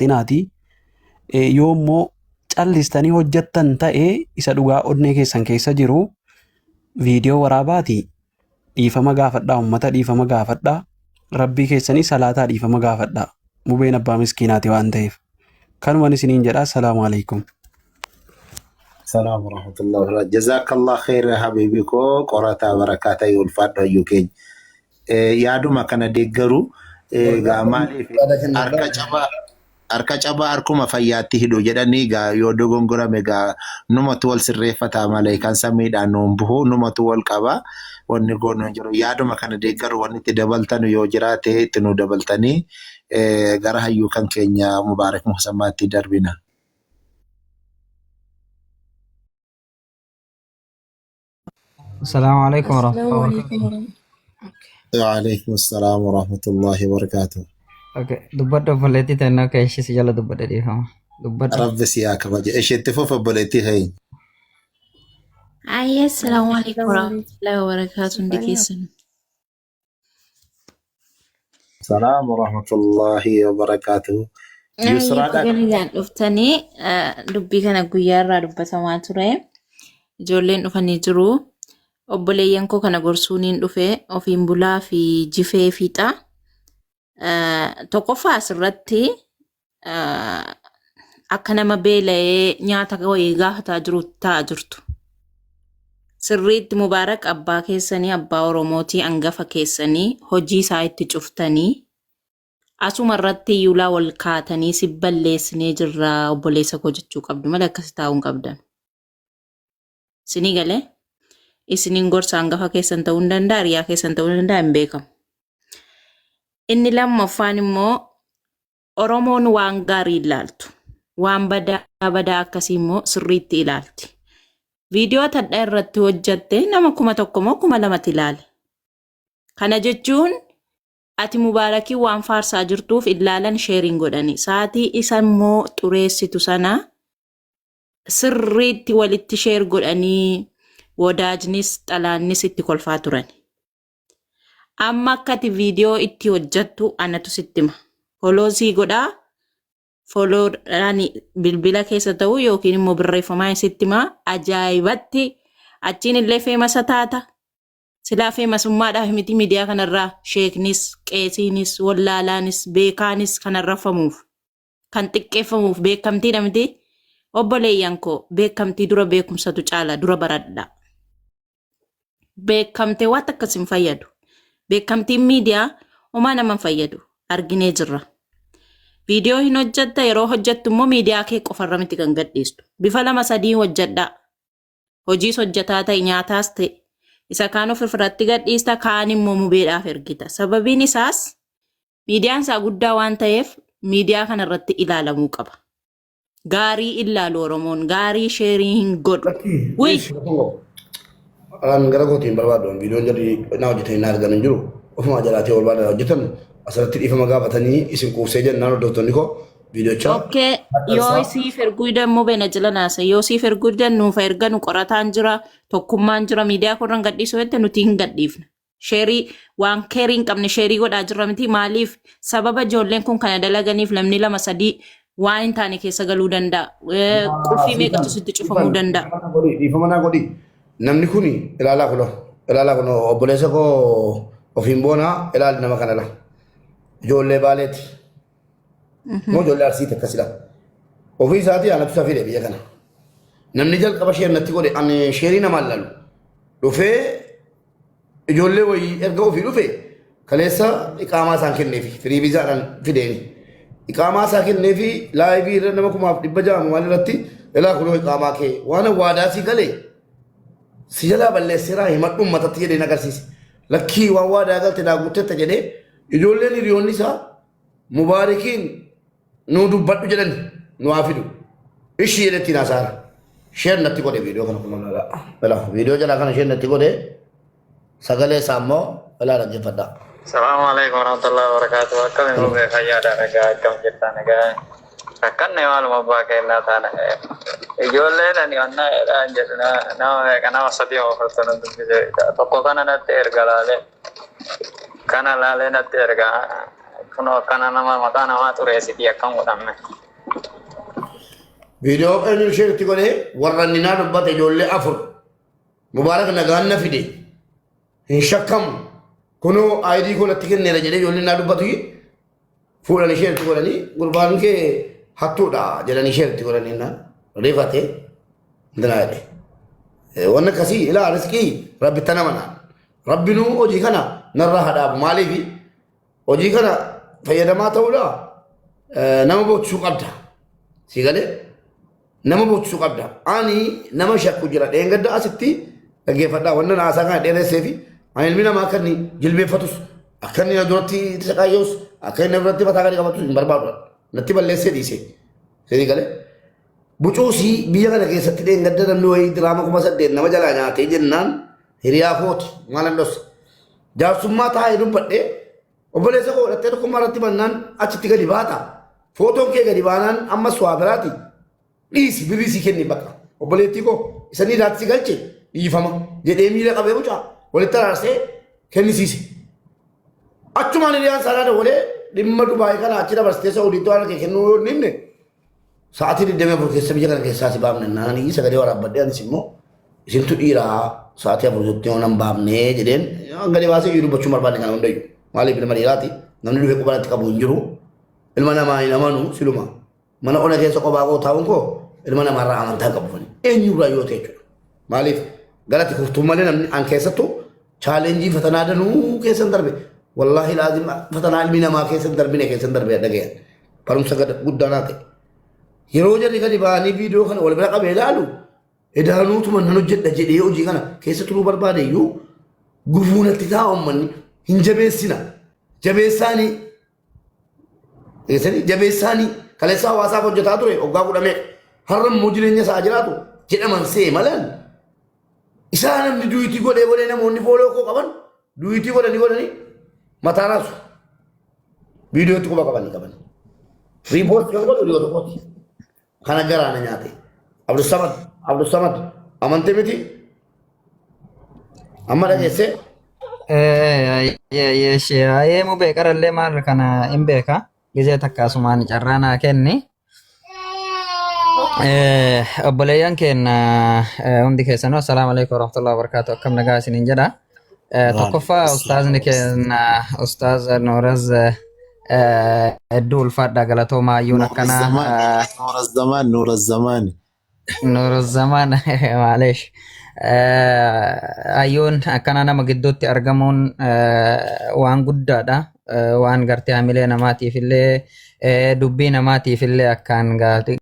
dhiyaatinaati. Yoo immoo callistanii hojjettan ta'e isa dhugaa onnee keessan keessa jiru viidiyoo waraabaati dhiifama gaafadhaa, uummata dhiifama gaafadhaa, rabbii keessanii salaataa dhiifama gaafadhaa. Mubeen abbaa miskiinaati waan ta'eef. Kanuman isiniin jedha. Assalaamu alaikum. Salaam warahmatullahi wabarakatuh. Jazakallah khair habibi koo qorataa barakaa ta'e ulfaadhu hayyuu keenya. Yaaduma kana deeggaru egaa maaliif Yaada kennadha. harka cabaa harka cabaa harkuma fayyaatti hidhu jedhanii egaa yoo dogongorame egaa numatu wal sirreeffataa malee kan samiidhaan nuun buhu numatu wal qaba wanni goonu hin jiru. Yaaduma kana deeggaru wanni itti dabaltanu yoo jiraate itti nu dabaltanii gara hayyuu kan keenya Mubaarak Musammaatti darbina. السلام عليكم ورحمة السلام الله عليكم وبركاته. ورحمة okay. وعليكم السلام ورحمة الله وبركاته. Okay. Dubbadhu obboleettii tannaa akka ishee si jala dubbadhe dhiifama. Dubbadhu. Rabbi si haa kabaju. Isheetti fufa obboleettii keenya. Ayya, assalaamu alaikum السلام عليكم warahmatullahi wabarakatuh hundi Sifaaniya. keessan. Salaam warahmatullahi wabarakatuh. Ayya, Yusraadha. baga nagaan dhuftanii dubbii kana guyyaa irraa dubbatamaa ture. Ijoolleen dhufanii jiru. Obboleeyyan koo kana gorsuuniin dhufe ofiin bulaa fi jifee fiixa. Tokkoffaa asirratti akka nama beela'ee nyaata wayii gaafataa jiru taa'aa jirtu. Sirriitti Mubaarak abbaa keessanii abbaa Oromootii hangafa keessanii hojii isaa itti cuftanii asuma irratti iyyuu wal kaatanii si balleessinee jirra obboleessa koo jechuu qabdu malee akkasi taa'uu hin qabdan. Isinii galee isiniin gorsa hangafa keessan ta'uu hin danda'a, hiriyaa keessan ta'uu hin danda'a hin beekamu. Inni lammaffaan immoo Oromoon waan gaarii ilaaltu. Waan badaa badaa akkasii immoo sirriitti ilaalti. Viidiyoo tadhaa irratti hojjatte nama 1000 moo 2000tti ilaale. Kana jechuun ati Mubaarakii waan faarsaa jirtuuf ilaalan sheeriin godhani. Sa'aatii isa immoo xureessitu sana sirriitti walitti sheer godhanii wadaajnis xalaannis itti kolfaa turan. Amma akka ati viidiyoo itti hojjattu anatu sitti hima. Follow sii godhaa. Follow-dhaan bilbila keessa ta'uu yookiin immoo barreeffamaan sitti hima. Ajaa'ibatti achiin illee feemasa taata. Silaa feemasummaadhaaf miti miidiyaa kanarraa sheeknis, qeesiinis, wallaalaanis, beekaanis kan arraffamuuf, kan xiqqeeffamuuf beekamtiidha miti. Obboleeyyan koo beekamtii dura beekumsatu caala dura baradhaa. Beekamtee waan akkas hin fayyadu. Beekamtiin miidiyaa homaa nama hin fayyadu. Arginee jirra. Viidiyoo hin hojjetta yeroo hojjettu immoo miidiyaa kee qofarra miti kan gadhiistu. Bifa lama sadii hojjedhaa. Hojiis hojjetaa ta'e nyaataas ta'e. Isa kaan of irratti gadhiista kaan immoo mubeedhaaf ergita. Sababiin isaas miidiyaan isaa guddaa waan ta'eef miidiyaa kanarratti ilaalamuu qaba. Gaarii ilaalu Oromoon gaarii sheerii hin godhu. Lakki, Wuy! dhiisi tokko. An gara kootiin barbaadu viidiyoon jarri naa hojjetanii naa argan hin jiru. Ofumaa jalaatii ol baadan hojjetan asirratti dhiifama gaafatanii isin quufsee jennaan hordoftoonni koo viidiyocha Okay, yoo maxxansaa. siif erguu didan immoo beena jala naasa. Yoo siif erguu didan nuuf erganu qorataan jira, tokkummaan jira, miidiyaa korran gadhiisuu jette nuti hin gadhiifna. Sheerii waan keerii hin qabne sheerii godhaa jirra miti maaliif sababa ijoolleen kun kana dalaganiif namni lama sadii waan hin taane keessa galuu danda'a. Qulfii meeqatu Siifan, sitti cufamuu siifan, danda'a. dhiifama naa godhi, dhiifama naa godhi. Namni kun ilaalaa kunoo, ilaalaa kunoo obboleessa koo ofiin boonaa ilaali nama kana la. Ijoollee Baaleeti. Moo ijoollee Arsiiti akkasidha. Ofii isaatii anatu isa fide biyya kana. Namni jalqaba sheer natti godhe ani sheerii namaan lalu. Dhufee ijoollee wayii erga ofii dhufe kaleessa iqaamaa isaan kenneefi firii viizaadhaan fideeni. Iqaamaa isaa kenneefi laayivii irra nama 1600 maal irratti ilaa kunoo iqaamaa kee waan waadaa sii galee si jalaa balleesseeraa himadhu uummatatti jedheen agarsiise. Lakkii waan waadaa galte naa guuttetta jedhee ijoolleen hiriyoonni isaa Mubaarikiin nuu dubbadhu jedhani nu haa fidu. Ishii jedhe ittiin haasa'an. Sheer natti godhe viidiyoo kana kun ilaalaa. Ilaa viidiyoo jalaa kana sheer natti godhe sagalee isaa immoo ilaa dhaggeeffadhaa. Salaamu alaikum warahmatullahi wabarakatuh. Akkami mubee fayyaadha nagaa akkam jirta nagaa. Rakkanne maaluma abbaa kennaa taana. Ijoolleen ani onnaa jedhaan jedhu nama meeqa nama sadii afurtu na dubbise. Tokko kana natti erga laalee. Kana laalee natti erga. Kunoo akkana nama maqaa namaa xureessitii akkam godhamme. Viidiyoo eenyu isheen itti godhee warra inni naa dubbate ijoollee afur Mubaarak nagaan na fide hin shakkamu kunoo ID koo natti kenneera jedhee ijoolleen naa dubbatu fuudhan isheen itti godhanii gurbaan kee hattuudha jedhanii isheen itti godhanii naan rifate intinaa jedhe. Wanni akkasii ilaa riskii rabbi tana manaan rabbinuu hojii kana narraa haa dhaabu maaliif hojii kana fayyadamaa ta'uudha nama boochisuu qabda. Si galee nama boochisuu qabda. Ani nama shakku jira dheengadda asitti dhaggeeffadhaa wanna naasaa kana dheeressee fi ani ilmi namaa akka inni jilbeeffatus akka inni na duratti saqaayyos akka inni na duratti mataa gadi qabatus hin barbaadu. Natti balleessee dhiise. Si galee bucuusii biyya kana keessatti dheengadda namni wayii diraama 8000 nama jalaa nyaatee jennaan hiriyaa kooti maalan dhossa. Jaarsummaa taa'ee dubbadhee obboleessa koo godhattee tokkummaa irratti bannaan achitti gadi baata. Footoon kee gadi baanaan ammas waa biraati. Dhiisi birrii sii kenni bakka. Obboleettii koo isanii irraatti si galche dhiifama jedhee miila qabee mucaa walitti araarsee kennisiise. Achumaan hiriyaan isaanii dawwalee dhimma Dubaay kana achi dabarsitee Saa'udiitti waan kee kennuu yoo hin himne sa'aatii 24 keessa biyya kana keessaa si baafne naanii sagalee waraabbadhee anis immoo isintu dhiiraa sa'aatii afur jettee waan hin baafne jedheen gadi baasee iyyuu dubbachuu barbaadne kana hundayyuu. Maaliif ilma dhiiraati namni dhufee quba natti qabu hin jiru. Ilma namaa hin amanu siluma. Mana ona keessa kophaa koo taa'uun koo ilma namaarraa amantaa qabu. Eenyurraa yoo ta'e jechuudha. Maaliif galati kuftuu malee namni an keessattuu chaalenjii fatanaa danuu keessan darbe. Wallaahi laazim fatanaa ilmi namaa keessan darbine keessan darbe dhagayan. Barumsa guddaa naa ta'e. Yeroo jarri gadi ba'anii viidiyoo kana wal bira qabee ilaalu edaanuutuma nan hojjedha jedhee hojii kana keessa turuu barbaade iyyuu gufuu natti ta'a uummanni hin jabeessina. Jabeessaanii Dhageessanii jabeessaanii kaleessa hawaasaaf hojjetaa ture waggaa kudha meeqa har'a immoo jireenya isaa jiraatu jedhaman see malan isaa namni duwiitii godhee godhee namoonni fooloo koo qaban duwiitii godhanii godhanii mataa raasu viidiyootti quba qabanii qaban riipoorti kan godhu dhiyoo tokkotti kana garaa na nyaate Abdussamad Abdussamad amantee miti amma dhageessee Ayee mubee qarallee maal kana hin beeka. Gizee takka asumaan carraa naa kenni. Obboleeyyan keenya hundi keessanuu assalaamu alaikum warahmatullahi wabarakatuh akkam nagaa isiniin jedha. Tokkoffaa ustaazni keenya ustaaz Nooraz hedduu ulfaadha galatoomaa hayyuun akkanaa Nuura Zamaan, Nuura Zamaan. Nuuruzzamaan maaleesh. Hayyuun akkana nama gidduutti argamuun waan guddaadha. Waan gartee hamilee namaatiif illee dubbii namaatiif illee akkaan gaarii.